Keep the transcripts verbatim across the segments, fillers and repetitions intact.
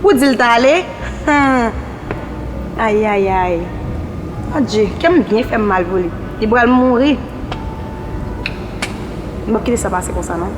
Pou di l t ale? Ayayay. Adje, kè m byen fè m mal pou li. Li pral mouri. M p ap kite sa pase konsa non.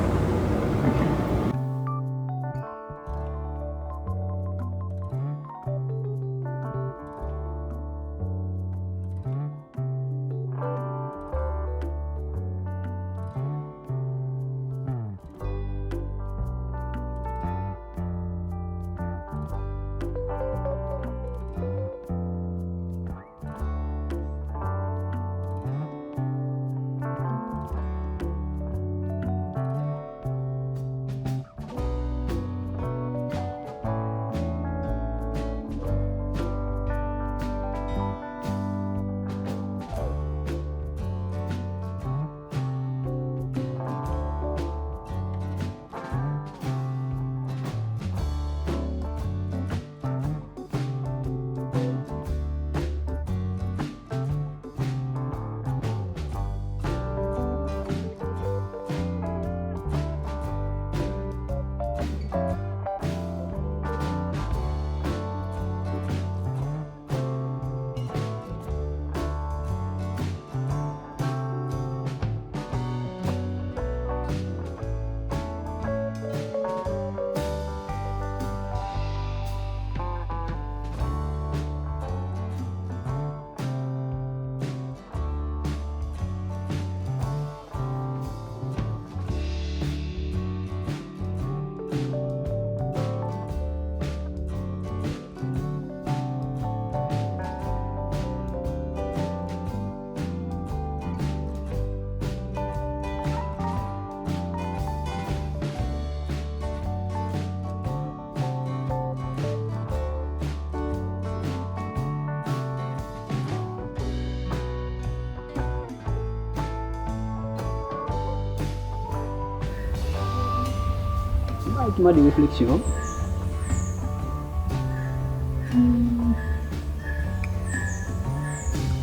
Yon bagay ki mande refleksyon.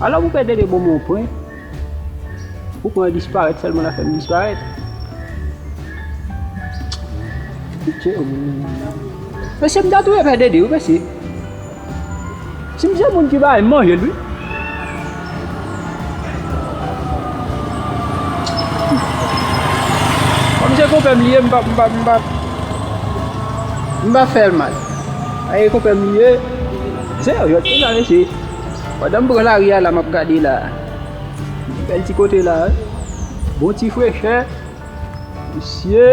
Alò, pou pè Dede bon mwen pwen, pou pwen disparèt sèlman, l ap fè m disparèt. Mesye, m ta touye pè Dede, wi, mesye. Si m se moun ki bay manje l, wi. Kòm se konpè m li ye, m p ap, m p ap, m p ap, m p ap fè l mal. Aye, konpè m li ye. Se yo, yo, yo, mesye. Pandan m pran lari a la, m ap gade la. Bèl ti kote la, wi. Bon ti frechè. Mesye.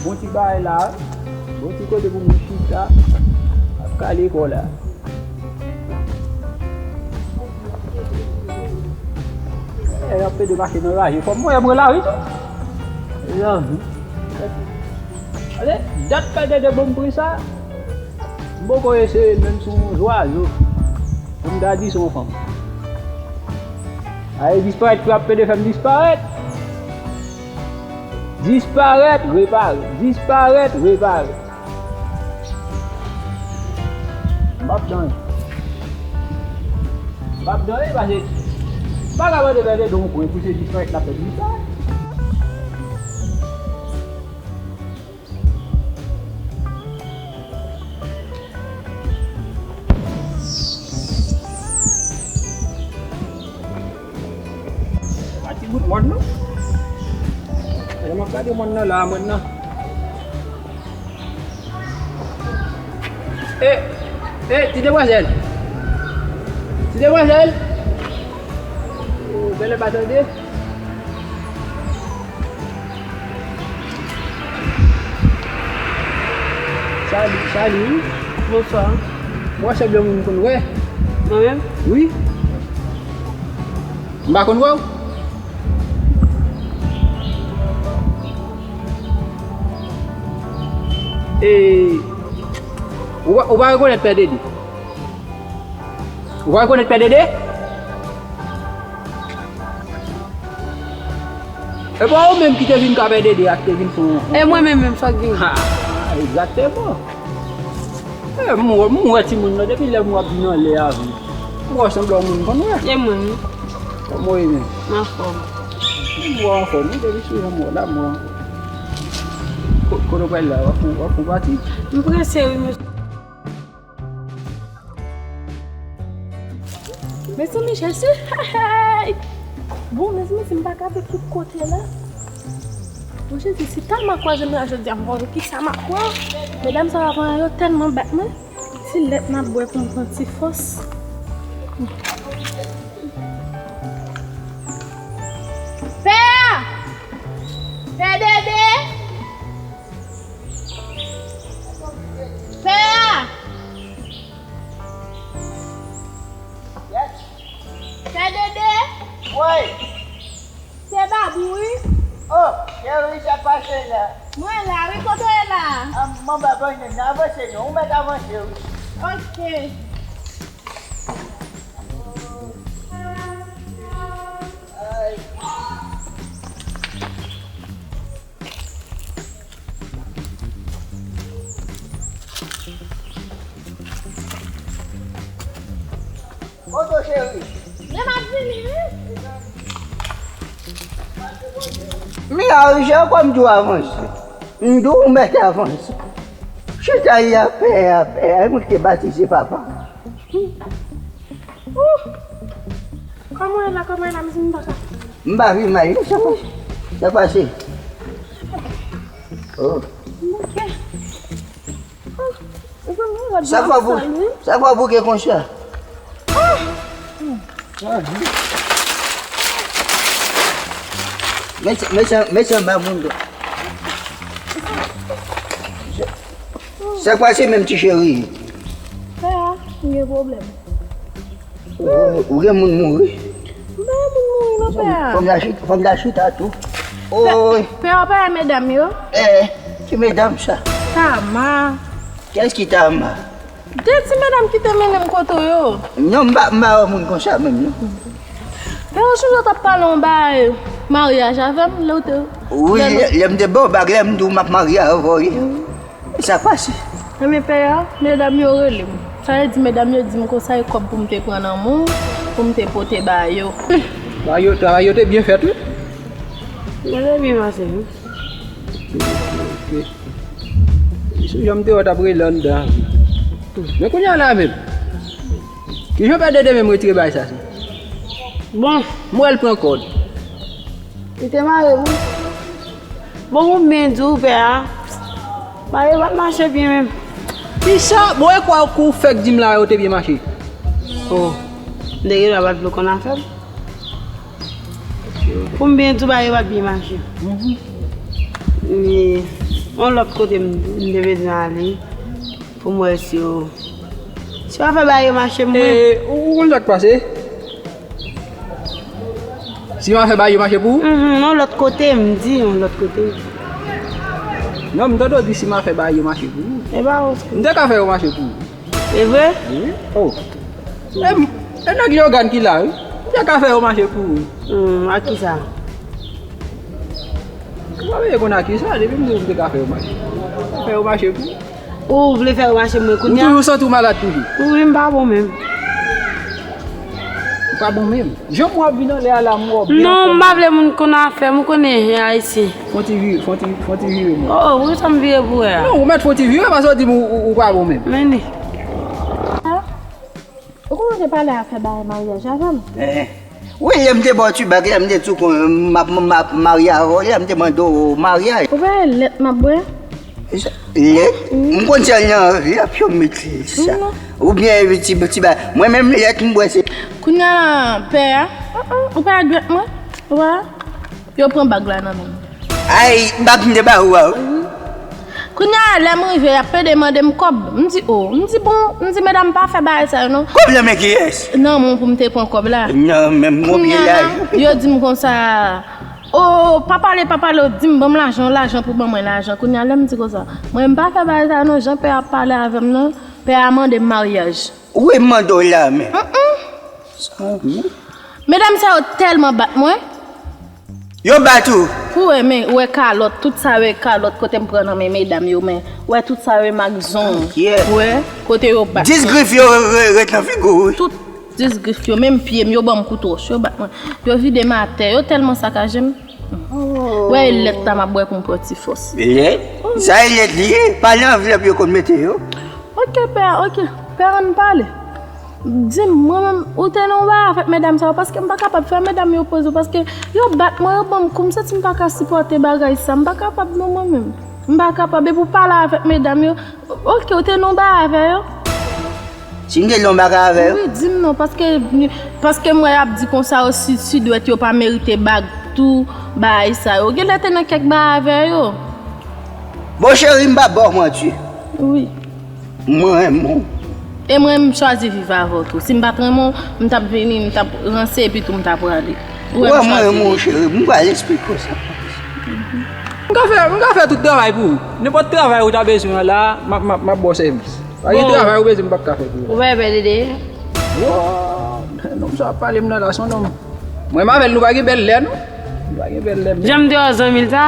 Bon ti bagay la, bon ti kote pou moun chita, ap kale kò la. E, y ap pede mache nan raje. Fò m wè m lari tou. Mezanmi. Ale, dat pè Dede ban m pri sa. M poko eseye l menm si yon zwazo. Pou m ta di se yon fanm. Aye disparèt, pou ap pede fè m disparèt. Disparèt, repare. Disparèt, repare. M p ap dan. M p ap dan, e, pase m pa ka mande pè Dede yon pwen pou se disparèt l ap fè m disparèt. Pa ti bout mòn non. Lè m ap gade mòn nan la, mòn nan. E, e, ti demwazèl. Ti demwazèl. Ou bèlè pa tande. Salut, salut. Bonswa. Mwen sanble moun m konn wè. Mwen menm? Wi. M pa konn wè w. E, ou pa, ou pa rekonèt Pè Dede? Ou pa rekonèt Pè Dede? E pa ou menm ki te vin ka Pè Dede a, ki te vin fè yon... E mwen menm, menm sa k gen. Ha, egzakteman. E, m wè, m wè timoun nan, depi lè m wè ap vin anlè a, m wè sanble yon moun m konn wè. E mwen menm. Kòman w ye menm? M anfòm. M wè w anfòm, wi, depi sou jan m wè w la, m wè w anfòm. Ko- Kote w pral la? W ap fon, w ap fon pati? M prese wi, mesye. Mezanmi, Jezi, hey, hey! Bon, mezanmi, si m pa gade tout kote la. Bon, Jezi, si Tama kwaze m la jodi a, m pa konnen kisa m ap pran. Medam sa va pran yo tèlman bat mwen. Ti lèt m ap bwè pou m pran ti fòs. Pè! Pè Dede! Pè! Pè Dede! Woy! Se Babou, wi. Oh, cheri, sa k pase la? Mwen la, wi, kote w ye la? Ah, mwen pa konnen, n avanse non, ou mèt avanse, wi. Ok. Ay. Kote w cheri? Men m ap vini, wi. Men Arjan, kòm di w avanse. M di w mèt avanse. Chita y apè, apè, mwen ki te batize papa. Ouh! Kòman w ye la, kòman w ye la, mezanmi, m pa ka. M pa vin mal, non, sa pase. Sa pase. Oh. Ok. Oh, mezanmi, w ap sa fè w bouke konsa? Ah! Mete, mete, mete anba moun do. Sa k pase menm, ti cheri? Pè a, m gen pwoblèm. Ou, ou gen moun mouri? M pa gen moun mouri non, pè a. Fanm la chita, fanm la chita tou. Pè, oy. Pè a, pè a, medam yo? Eh, ki medam sa? Tama. Kiyès ki Tama? De ti medam ki te mennen m kote w yo. Non, m pa, m pa wè moun konsa menm, non. Pè a, yon jou w t ap pale yon bagay maryaj avè m, lè w te... Wi, lè, lè m te ba w bag la, m di w m ap marye avè w, wi. Sa k pase? Ebyen, pè a, medam yo rele m. Sa vle di, medam yo di m konsa e kòb pou m te pran nan men w, pou m te pote ba yo. Travay yo, travay yo te byen fèt, wi. Yo te byen pase, wi. Ok. Sou jan m te wè w t ap rele anndan. Men kounye a la menm, kijan pè Dede menm retire bagay sa sou? Bon. M wè l pran kòd. Li te mare, wi. Bon, pou m byen di w, pè a, bagay yo pa t mache byen menm. Kisa? Bon, e kwa kou fèk di m la yo te byen mache? Oh, m te gen dwa pa t vle w konn afè m. Pou m byen di w, bagay yo pa t byen mache. Mhm. Men, yon lòt kote m, m te bezwen ale. Pou m wè si yo, si yo fè bagay yo mache, mwen. E, ou, ou konn sa k pase? Si m a fè bagay yo mache pou ou? Mhm, yon lòt kote, m di, yon lòt kote. Non, m tande w di si m a fè bagay yo mache pou ou. E pa ou. M te ka fè yo mache pou ou. E vre? Wi. Oh. E m, e nèg Leyogàn ki la, wi. M te ka fè yo mache pou ou. Hmm, ak kisa? Ou pa bezwen konn ak kisa, depi m di w m te ka fè yo mache. Fè yo mache pou ou. Ou vle fè yo mache mwen kounye a? Ou toujou santi w malad toujou? Wi, m pa bon menm. Ou pa bon menm? Jan w ap vin anlè a la, m wè w byen anfòm. Non, m pa vle moun konn afè m, ou konnen, Ayisyen. Fon ti vire, fon ti, fon ti vire, mwen. Oh, oh, poukisa m vire pou wè a? Non, ou mèt fon ti vire, paske w di m ou, ou, ou pa bon menm. Men li. Ou konnen w te pale afè bagay maryaj avè m? Eh. Wi, lè m te ba w ti bag la, m te di w kon m ap, m ap marye avè w, lè m te mande w maryaj. Ou pa wè lèt m ap bwè? Lèt? Wi. M konn sèl nan vi ap yo met sa. Non. Oubyen ti, ti bagay. Mwen menm lèt m bwè se. Kounye a la, pè a, uh, uh, ou pa regrèt mwen? Ou pa? Yo pran bag la nan men m. Ay, bag m te ba ou a, wi. Kounye a, lè m rive, y ap pede mande m kòb. M di, oh, m di, bon, m di, medam pa fè bagay sa yo, non. Kòb la, men kiyès? Nan men w pou m te pran kòb la. Nan men m, kounye a la, yo di m konsa, oh, pa pale, pa pale, yo di m, ban m lajan, lajan pou ban mwen lajan. Kounye a, lè m di konsa, mwen, m pa fè bagay sa yo, non, jan pè a ap pale avè m, non. Pè a mande m maryaj. Wi, m mande w la, men. Mm, mm. Sa, wi. Medam sa yo tèlman bat mwen. Yo bat ou? Pou wè, men, wè kalòt, tout sa yo e kalòt kote m pran nan men medam yo, men, wè tout sa yo e mak zong. Yeah. Wè, kote yo bat mwen. Dis grif yo re-, re-, ret nan figi w, wi. Tout dis grif yo, menm pye m, yo ban m kout wòch, yo bat mwen. Yo vide m atè, yo tèlman sakaje m. Wè e lèt la m ap bwè pou m pran ti fòs. Lèt? Sa e lèt li ye? Pa nan anvlòp yo konn mete yo? Ok, pè, ok. Pè, ann pale. Di m, mwen menm, ou te nan yon bagay avèk medam sa yo, paske m pa kapab fè medam yo poze w, paske yo bat mwen, yo ban m kou, m santi m pa ka sipòte bagay sa, m pa kapab non mwen menm. M pa kapab, epi w pale avèk medam yo, ok, ou te nan yon bagay avè yo? Si m te nan yon bagay avè yo? Wi, di m non, paske, paske m wè y ap di konsa yo, si, si dwèt yo pa merite bag tou, bagay sa yo. Genlè te nan kèk bagay avè yo. Bon, cheri, m pa ba w manti. Wi. Mwen renmen w. E mwen, m chwazi viv avè w tou. Si m pa t renmen w, m t ap vini, m t ap ranse, epi tou m t ap prale. Ou wè m chwazi viv. Mwen renmen w, cheri. M pral eksplike w sa. M ka fè, m ka fè tout travay pou ou. Nenpòt travay ou ta bezwen an la, m ap, m ap, m ap ba w sèvis. Pa gen travay ou bezwen m p ap ka fè pou ou. Ou pa pè Dede? Wow, nonm sa ap pale m nan la, se yon nonm. Mwen m avè l, nou pa gen bèl lè, non. Nou pa gen bèl lè, non. Jan m te wè w zanmi l sa?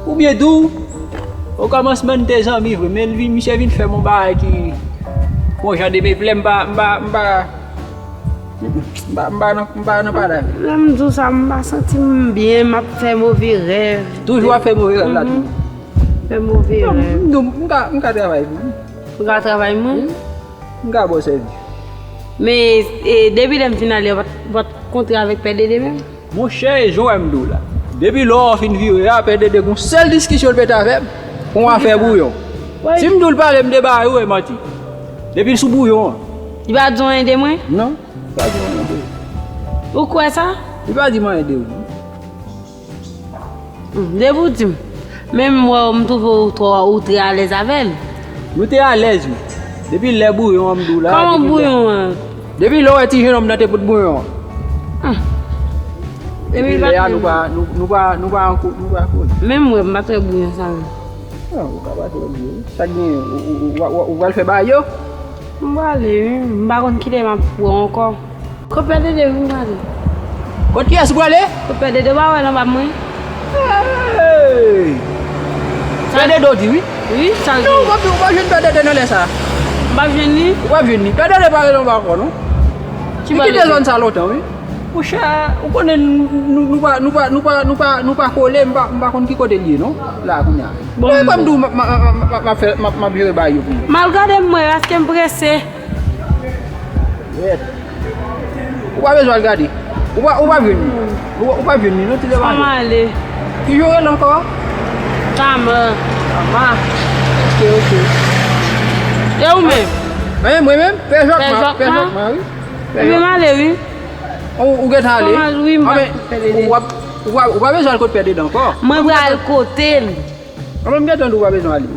Oubyen tou, okòmansman n te zanmi vre, men l vin, misye vin fè m yon bagay ki yon jan de, men lè m pa, m pa, m pa, m pa, m pa nan, m pa nan padan. Lè m di w sa, m pa santi m byen, m ap fè move rèv. Toujou ap fè move rèv la, tou. Fè move rèv. M, m, m ka, m ka travay pou ou. Ou ka travay mwen? Wi. M ka ba w sèvis. Men, e, depi lè m fin ale, w pa t, w pa t kontre avèk Pè Dede menm? Monchè, e jan w wè m di w la. Depi lè w fin vire a, Pè Dede gon sèl diskisyon l mete avè m, pou yon afè bouyon. Si m di w l pale, m te ba ou e manti. Depi l sou bouyon an. Li pa di w anyen de mwen? Non, li pa di w anyen de ou. Ou kwè sa? Li pa di m anyen de ou. Hmm, depi w di m. Men m wè w, m twouve w twò, ou trè alèz avè l. Nou te alèz, wi. Depi lè bouyon an m di w la, kòman depi lè, bouyon an? Depi lè w wè ti jennonm nan te pot bouyon an. Hmm. Depi lè a, nou pa, nou, nou pa, nou pa anko, nou pa koze. Men m wè, m pa t wè bouyon sa menm. Non, ou ka pa t wè bouyon. Sa k genyen, ou, ou, ou, ou, ou pral fè bagay yo? M prale, wi. M pa konn kilè m ap wè w ankò. Kot Pè Dede, m prale. Kot kiyès ou prale? Kot Pè Dede, w pa wè l anba mwen? Hey! Pè Dede w di, wi. Wi, sa l di. Non, ou p ap, ou p ap jwenn Pè Dede nan lè sa. M p ap jwenn li? Ou p ap jwenn li. Pè Dede pa rele anba ankò, non. Li kite zòn sa lontan, wi. Monchè, ou konnen nou, nou, nou pa, nou pa, nou pa, nou pa, nou pa kole, m pa, m pa konn ki kote l ye, non. La, kounye a. Bon, mwen, kòm m di w, m ap, m ap, m ap, m ap, m ap fè, m ap, m ap jere bagay yo pou ou. M al gade m wè, paske m prese. Ou pa bezwen al gade. Ou pa, ou pa jwenn li. Ou, ou pa jwenn li, non, ti devan. Kòman ale? Ki jan w rele ankò? Tama. Tama. Ok, ok. E ou menm? Mwen, mwen menm? Pè Jòkman. Pè Jòkman, wi. Pè Jòkman. Ou menm ale, wi. Ou, ou gentan ale? Kòman, wi, m pa pèdi. Ou ap, ou pa, ou pa bezwen al kot Pè Dede ankò. Mwen pral kote l. Mwen menm gentan di w pa bezwen ale.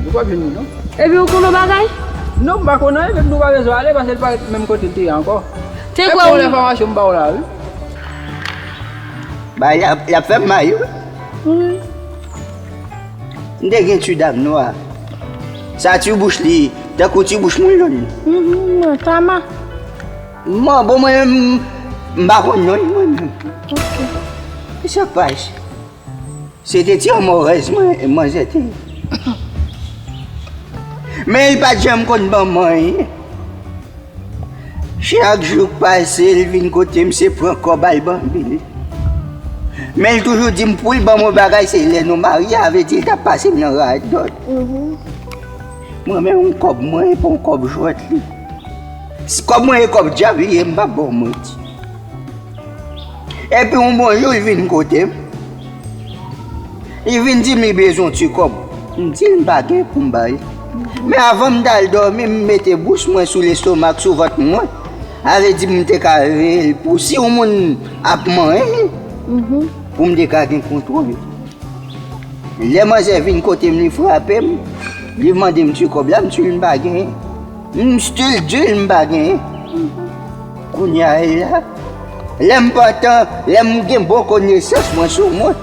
Ou pa vin non. Epi ou konn yon bagay? Non, m pa konn anyen, men m di w pa bezwen ale, paske l pa ret menm kote l te ye ankò. Te kwè ou. Bon enfòmasyon m ba w la, wi. Ba, y ap, y ap fè m mal, wi. Wi. M te gen ti dam nwa. Sa ti bouch li, tankou ti bouch moun jòn. Mhm, mwen, Tama. Mwen, bon, mwen menm, m pa konn non li, mwen menm. Ok. Kisa k pase? Se te ti anmorèz mwen, manzè te ye. Men li pa t janm konn ban m anyen. Chak jou k pase, l vin kote m, se pran kòb al banbil. Men l toujou di m pou l ban m yon bagay, se lè nou marye, a vle di l t ap pase m nan radòt. Mhm. Mwen menm, yon kòb mwen, e pa yon kòb jwèt li. Si kòb mwen e kòb dyab li ye, m p ap ba w manti. Epi yon bon jou, li vin kote m. Li vin di m li bezwen yon ti kòb. M di l m pa gen pou m ba li. Men avan m t al dòmi, m mete bous mwen sou lestomak, sou vant mwen. A vle di m te ka veye l pou si yon moun ap manyen li, pou m te ka gen kontwòl. Lè manzè vin kote m, li frape m, li mande m ti kòb la, m di l m pa genyen. M still di l m pa genyen. Kounye a la, lè m pantan, lè m gen bon konesans mwen sou mwen,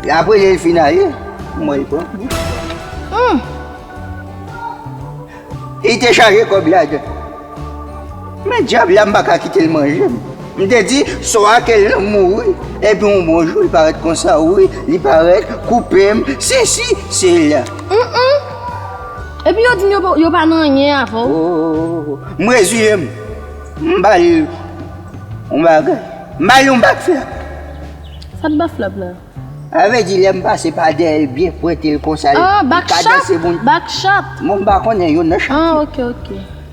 apre lè l fin ale, m wè l pran. Li te chaje kòb ladan. Men dyab la, m pa ka kite l manje m. M te di, swa ke l mouri, epi yon bon jou, li parèt konsa, wi, li parèt, koupe m, sesi, sela. Mm, mm. Epi yo di m yo pa, yo pa nan anyen avè w. Oh, m reziye m. M ba l yon bagay. M ba l yon bak fè. Sa t ba flap la? Sa vle di lè m pase pa dèyè l byen pwente l konsa, li pa danse moun. Back shot. Mwen m pa konnen yo nan chante. Ah, ok, ok.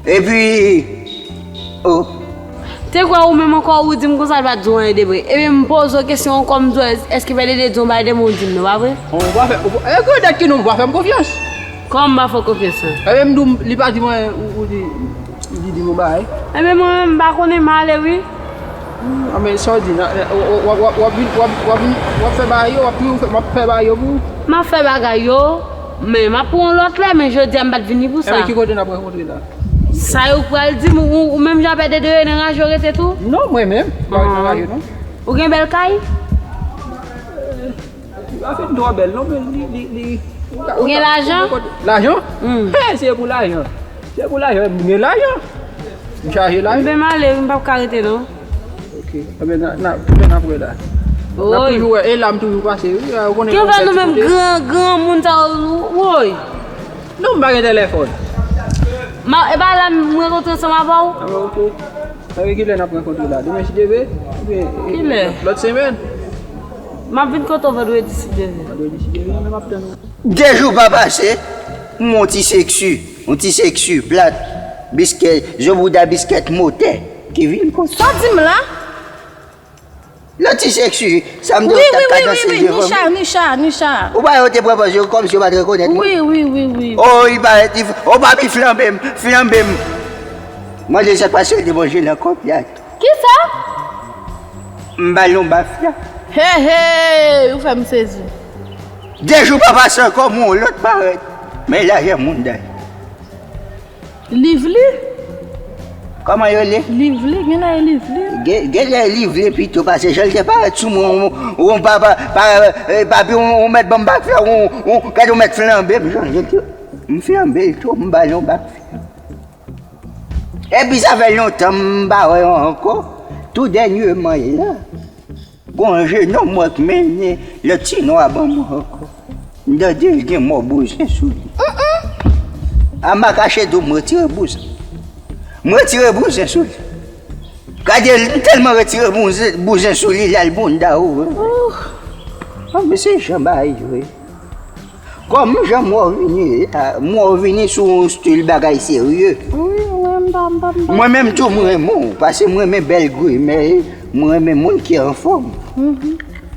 Epi, oh. Te kwè ou menm ankò ou di m konsa l pa t di w anyen de vre. Ebyen m poze w kesyon ankò m di w èske Pè Dede di w yon bagay de mwen ou di m non, pa vre? Ou pa fè, ou pa, e gwo dèt ki non, ou pa fè m konfyans. Kòman m pa fè w konfyans lan? Ebyen m di w, li pa di mwen, ou, ou di, li di m yon bagay. Ebyen mwen menm m pa konnen m ale wi. Anben sa w di, w ap vin, w ap, w ap vin, w ap fè bagay yo, w ap toujou fè, m ap fè bagay yo pou ou. M ap fè bagay yo, men m ap pran yon lòt lè, men jodi a m pa t vini pou sa. Ebyen ki kote n ap rankontre la? Sa yo pral di m, ou, ou menm jan Pè Dede yo nan raje w rete tou? Non, mwen menm, m pa ret nan raje non. Ou gen bèl kay? Li pa fin twò bèl non, men li, li, li. Ou gen lajan? Lajan? Hmm. Hey, se pou lajan. Se pou lajan, m gen lajan. M chaje lajan. Ebyen m ale wi, m p ap ka rete non. Ok. Ebyen n a, n a, ebyen n ap wè la. N ap toujou wè, e la m toujou pase wi. Ou konnen ki fè nou menm gran, gran moun sa yo, woy. Non, m pa gen telefòn. Ma, e pa la m rankontre ansanm avè w? Ah, ok. Sa vle kilè n ap rankontre la? Demen si Dye vle? Oubyen, e, kilè? Lòt semèn? M ap vin kote w vandredi si Dye vle. Vandredi si Dye vle, men m ap tann ou. De jou pa pase, m wè yon ti seksi, yon ti seksi plat, biskèt, zo bouda biskèt motè ki vin konsa. Sa w di m la? Lòt ti seksi, sa m di w t ap kadanse devan m. Nisha, Nisha, Nisha. Ou pa wè yo te pran pòz yo kòmsi yo pa t rekonèt mwen? Wi, wi, wi, wi. Oh, li parèt, li, oh, papi flanbe m, flanbe m. Mande sa paske yo te manje nan kòb la. Kisa? M ba l yon baf la. Hey, hey, ou fè m sezi. De jou pa pase ankò, m wè yon lòt parèt. Men lajè moun dèyè. Lively? Kòman yo rele? Lively, genlè e Lively. Gen, genlè e Lively pito, paske jan l te parèt sou mwen, on, on, pa, pa, pa, eh, papi, on, on mèt ban m bak fè, on, on, gade on mèt flanbe m, jan l te, m flanbe l tou, m ba l yon bak fè. Epi sa fè lontan m pa wè yo ankò, tou dènyèman la. Gon jennonm mwen k mennen lòt ti nwa ban mwen ankò. M tande l gen mò bouzen sou li. A m pa kache di w m retire bouzen. M retire bouzen sou li. Gade l, m tèlman retire bouzen, bouzen sou li, l al bounda ouvri. Oh. Ah, men se jan bagay yo ye. Kòm jan m wè w vini la, m wè w vini sou yon stil bagay serye. Wi, mwen, m pa, m pa, m pa. Mwen menm tou, m renmen w, paske m renmen bèl grimè, m renmen moun ki anfòm. Mhm.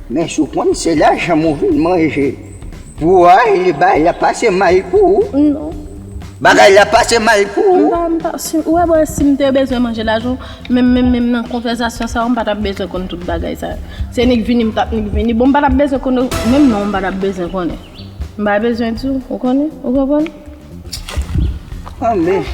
Men si w konn, se lajan m ou vin manje. Pou w, li bay la pase mal pou ou. Non. Bagay la pase mal pou ou. M pa, m pa, si, ou wè, bon, si m te bezwen manje lajan, menm, menm, menm nan konvèsasyon sa, m pa t ap bezwen konn tout bagay sa. Se nik vini, m t ap nik vini. Bon, m pa t ap bezwen konn, menm non, m pa t ap bezwen konnen. M pa bezwen di w, ou konnen? Ou konprann? Anben.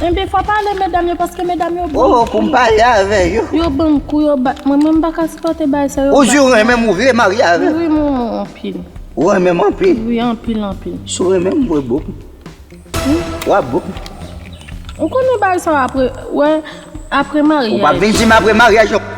Enben, fò pale medam yo, paske medam yo bon. Oh, pou m pale avè yo. Yo ban m kou, yo bat mwen. Mwen, m pa ka sipòte bagay sa yo. Ou di ou renmen m, ou vle marye avè m? Wi, mwen, anpil. Ou renmen m anpil? Wi, anpil, anpil. Si w renmen m, mwen bon. Wi. W ap bon. Ou konnen bagay sa yo apre, wè, apre maryaj. Ou p ap vin di m apre maryaj, non.